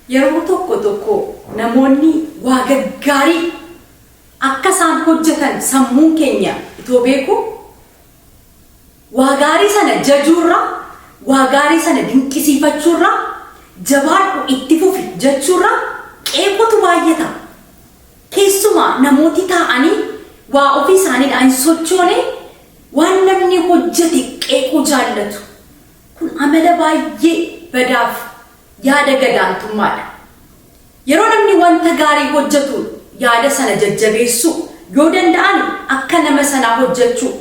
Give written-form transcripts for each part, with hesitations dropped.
Yeroo tokko tokko namoonni waa gaggaarii akka isaan hojjetan sammuun keenya itoo beekuu, waa gaarii sana jajuurra, waa gaarii sana dinqisiifachuurra, jabaadhu itti fufi jechuurra qeequutu baay'ata. Keessumaa namooti taa'anii waa ofii isaaniidhaan hin sochoone waan namni hojjete qeequu jaallatu. Kun amala baay'ee badaaf yaada gadaantummaadha. Yeroo namni wanta gaarii hojjetu yaada sana jajjabeessuu, yoo danda'an akka nama sanaa hojjechuu,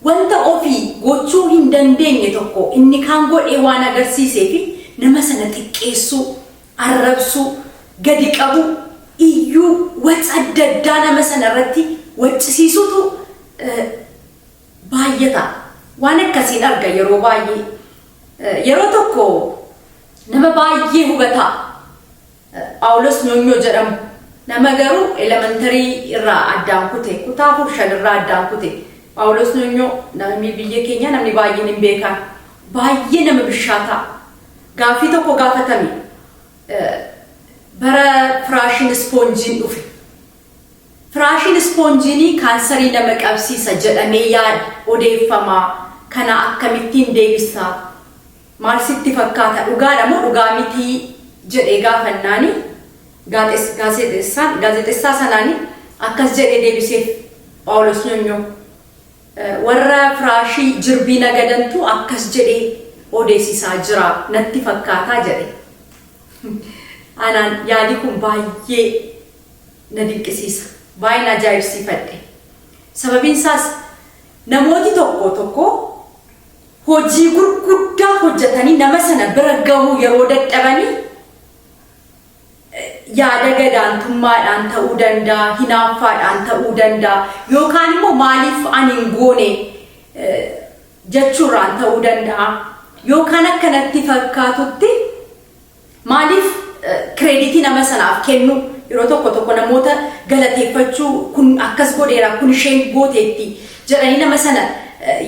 wanta ofii gochuu hin dandeenye tokko inni kaan godhee waan agarsiiseef nama sana xiqqeessuu, arrabsuu, gadi qabuu, iyyuu, waca adda addaa nama sana irratti waccisiisuutu baay'ata. Waan akkasiin arga yeroo baay'ee. Yeroo tokko nama baay'ee hubataa Phaawulos Nyoonyoo jedhamu, nama garuu elementary irraa addaan kute, kutaa 4 5 irraa addaan kute. Phaawulos Nyoonyoo namni biyya keenya namni baay'een hin beekan. Baay'ee nama bishaataa. Gaaffii tokko gaafatame, bara firaashiin ispoonjiin dhufe. Firaashiin ispoonjiinii kaansarii nama qabsiisa jedhamee yaad odeeffama, kana akkamittiin deebista? Maal sitti fakkaata, dhugaadha moo dhugaa mitii? Jedhee gaafannaani gaazexessaan gaazexessaa sanaani akkas jedhee deebiseef Phaawulos Nyonyoo. Warra firaashii jirbii nagadantu akkas jedhee odeessisaa jira natti fakkaataa jedhe. Anaan yaadi kun baay'ee na dinqisiisa. Baay'een ajaa'ibsiifadhe. Sababiin isaas namooti tokko tokko hojii gurguddaa hojjetanii nama sana bira gahuu yeroo dadhabanii yaada gadaantummaadhaan ta'uu danda'a, hinaaffaadhaan ta'uu danda'a, yookaan immoo maaliif ani hin goone jechuurraan ta'uu danda'a, yookaan akka natti fakkaatutti maaliif credit nama sanaaf kennu, yeroo tokko tokko namoota galateeffachuu, kun akkas godheera, kun isheen gooteetti jedhanii nama sana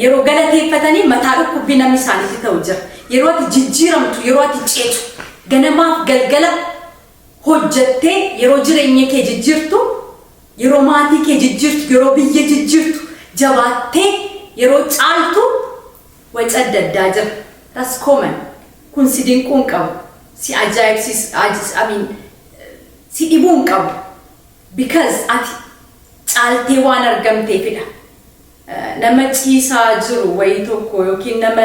yeroo galateeffatanii mataa dhukkubbii namni isaaniitti ta'u jira. Yeroo ati jijjiiramtu, yeroo ati ceetu, ganamaaf galgala hojjattee yeroo jireenya kee jijjiirtu, yeroo maatii kee jijjiirtu, yeroo biyya jijjiirtu, jabaattee yeroo caaltu waca adda addaa jira. That's common. Kun si dinquu hin qabu. Si ajaa'ibsiis, I mean, si dhibuu hin qabu. Because ati caaltee waan argamteefidha. Nama ciisaa jiru wayii tokko yookiin nama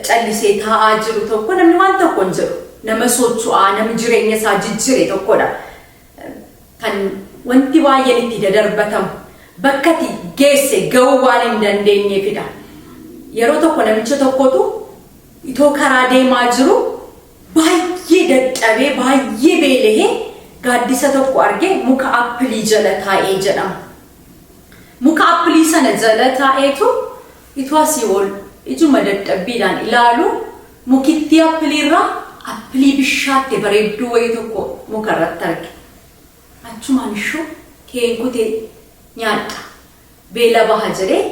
callisee taa'aa jiru tokko namni waan tokko hin jedhu. Nama socho'aa, nama jireenya isaa jijjiire tokkodha. Kan wanti baay'een itti dadarbatamu bakka ati geesse ga'uu waan hin dandeenyeefidha. Yeroo tokko namicha tokkotu itoo karaa deemaa jiru baay'ee dadhabee, baay'ee beelahee, gaaddisa tokko argee muka appilii jala taa'ee jedhama. Muka appilii sana jala taa'eetu itoo asii ol ijuma dadhabbiidhaan ilaalu mukittii appiliirraa appilii bishaatte bareedduu wayii tokko muka irratti arge. Achumaan ishoo keen kutee nyaadha, beela baha jedhee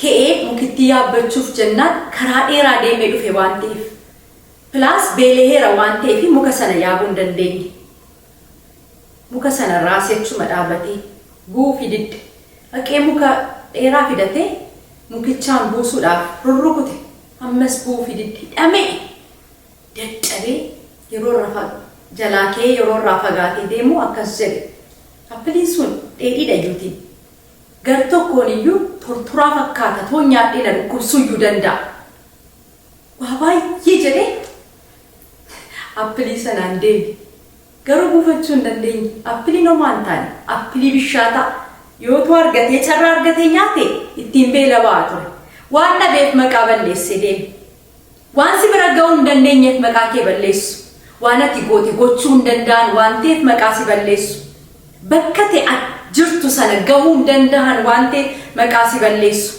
ka'ee mukittii yaabbachuuf jennaan karaa dheeraa deemee dhufe waan ta'eef, plus beelaheera waan ta'eef, muka sana yaabuu hin dandeenye. Muka sana raasee achuma dhaabatee bu'uufi didde. Dhaqee muka dheeraa fidatee mukichaan buusuudhaaf rurrukute, ammas bu'uufi didde. Dhama'e, dadhabee yeroo irra jalaa ka'ee yeroo irraa fagaatee deemu akkas jedhe. Appiliin sun dheedhiidha iyyuutiin. Gar tokkoon iyyuu tortoraa fakkaata, toon nyaadhee na dhukkubsuu iyyuu danda'a. Waa baay'ee jedhee appilii sanaan deeme. Garuu buufachuu hin dandeenye. Appiliin homaa hin taane. Appilii bishaataa. Yoo utuu argatee, carraa argatee nyaate ittiin beela ba'a ture. Waan dhabeef maqaa balleessee deeme. Waan si bira ga'uu hin dandeenyeef maqaa kee balleessu. Waan ati goote gochuu hin danda'an waan ta'eef maqaa si balleessu. Bakka ta'e jirtu sana gahuu hin danda'an waan ta'eef maqaa si balleessu.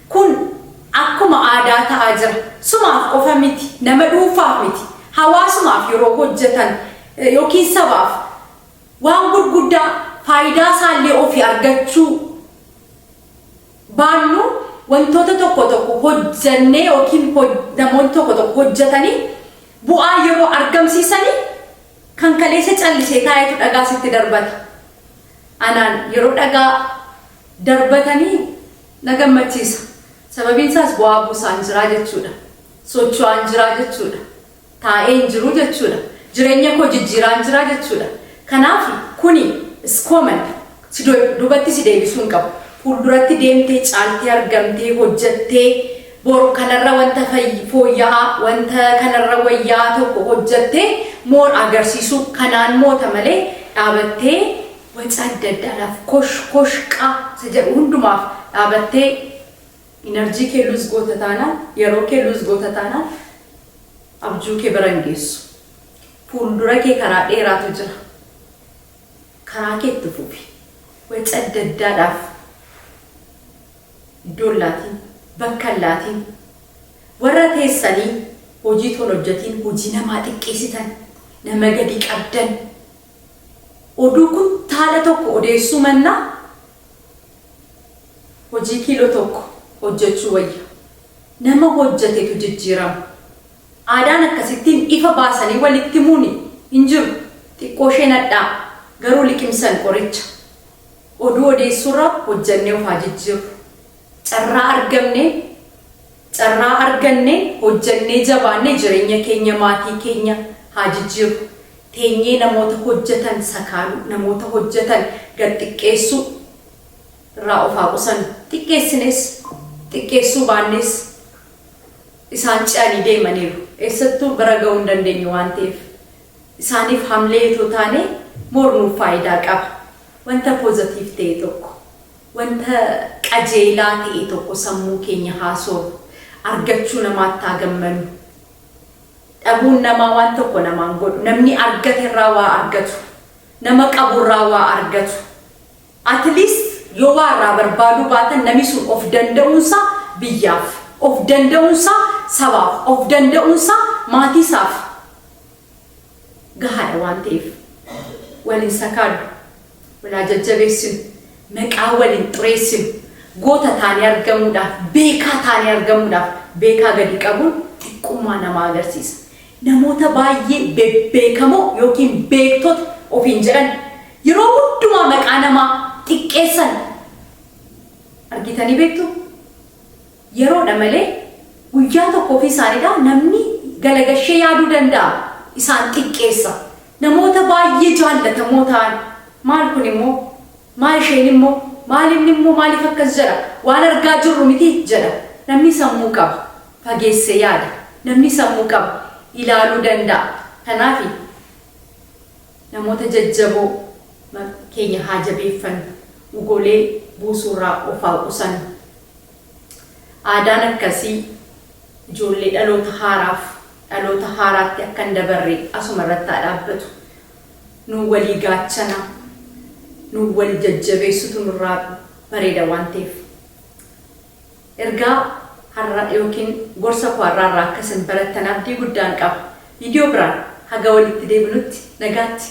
Kun akkuma aadaa ta'aa jira. Sumaaf qofa miti, nama dhuunfaaf miti. Hawaasumaaf yeroo hojjetan yookiin sabaaf waan gurguddaa faayidaa isaallee ofii argachuu baannu wantoota tokko tokko hojjannee yookiin namoonni tokko tokko hojjetanii bu'aa yeroo argamsiisanii Kan kaleessa callisee taa'etu dhagaa sitti darbata. Anaan yeroo dhagaa darbatanii na gammachiisa. Sababiin isaas bu'aa buusaan jiraa jechuudha. Socho'aan jiraa jechuudha. Taa'ee hin jiru jechuudha. Jireenya koo jijjiiraan jiraa jechuudha. Kanaaf kuni is common. Duubatti si deebisuu hin qabu. Fuulduratti deemtee, caaltee argamtee, hojjattee, boru kanarra wanta fooyya'aa, wanta kanarra wayyaa tokko hojjattee more agarsiisuu kanaan moota malee, dhaabattee waca adda addaadhaaf, kosh kosh qaa isa jedhu hundumaaf dhaabattee energy kee lose goota taanaan, yeroo kee lose goota taanaan, abjuu kee bira hin geessu. Fuuldura kee karaa dheeraatu jira. Karaa kee itti fufi. Waca adda addaadhaaf iddoon laatiin, bakka hin laatiin. Warra teessanii hojii ton hojjetiin, hojii namaa xiqqeessitan, nama gadi qabdan, oduu kuntaala tokko odeessuu mannaa hojii kiiloo 1 hojjechuu wayya. Nama hojjetetu jijjiirama. Aadaan akkasittiin ifa baasanii walitti himuun hin jiru. Xiqqoo isheen hadhaa, garuu liqimsan qoricha. Oduu odeessuurra hojjannee of haa jijjiirru. Carraa argamne, carraa arganne hojjannee, jabaannee jireenya keenya, maatii keenya haa jijjiirru. Teenyee namoota hojjetan sakaaluu, namoota hojjetan gad xiqqeessuu irraa of haa qusannu. Xiqqeessines xiqqeessuu baannes isaan ce'anii deemaniiru. Eessattuu bira ga'uu hin dandeenyu waan ta'eef. Isaaniif hamlee itoo taane mormuuf faayidaa qaba. Wanta positive ta'e tokko, wanta qajeelaa ta'e tokko sammuu keenya haasooru. Argachuu namaatti haa gammannu. Dhabuun namaa waan tokko namaan godhu. Namni argate irraa waa argatu. Nama qaburraa waa argatu. At least yoo waa irraa barbaaduu baatan, namni sun of danda'uunsaa biyyaaf, of danda'uunsaa sabaaf, of danda'uunsaa maatiisaaf gahaadha waan ta'eef, waliin sakaalu, walaa jajjabeessinu, maqaa waliin xureessinu. Goota taanee argamuudhaaf, beekaa taanee argamuudhaaf, beekaa gadi qabuun xiqqummaa namaa agarsiisa. Namoota baay'ee bebbeekamoo yookiin beektota ofiin jedhan yeroo hundumaa maqaa namaa xiqqeessan argitanii beektu? Yeroodha malee guyyaa tokko ofii isaaniidha namni galagashee yaaduu danda'a, isaan xiqqeessa. Namoota baay'ee jaallatamoo ta'an, maal kun immoo, maal isheen immoo, maal inni immoo, maaliif akkas jedha, waan argaa jirru miti jedha. Namni sammuu qaba fageessee yaada. Namni sammuu qaba ilaaluu danda'a. Kanaaf namoota jajjaboo keenya haa jabeeffannu, ugolee buusuurraa of haa qusannu. Aadaan akkasii ijoollee dhaloota haaraaf, dhaloota haaraatti akka hin dabarre asuma irratti haa dhaabbatu. Nu walii gaachana, nu wal jajjabeessutu nurraa bareeda waan ta'eef. Ergaa har'a yookiin gorsa koo har'aarraa akka isin barattan abdii guddaan qaba. Viidiyoo biraan haga walitti deebinutti nagaatti.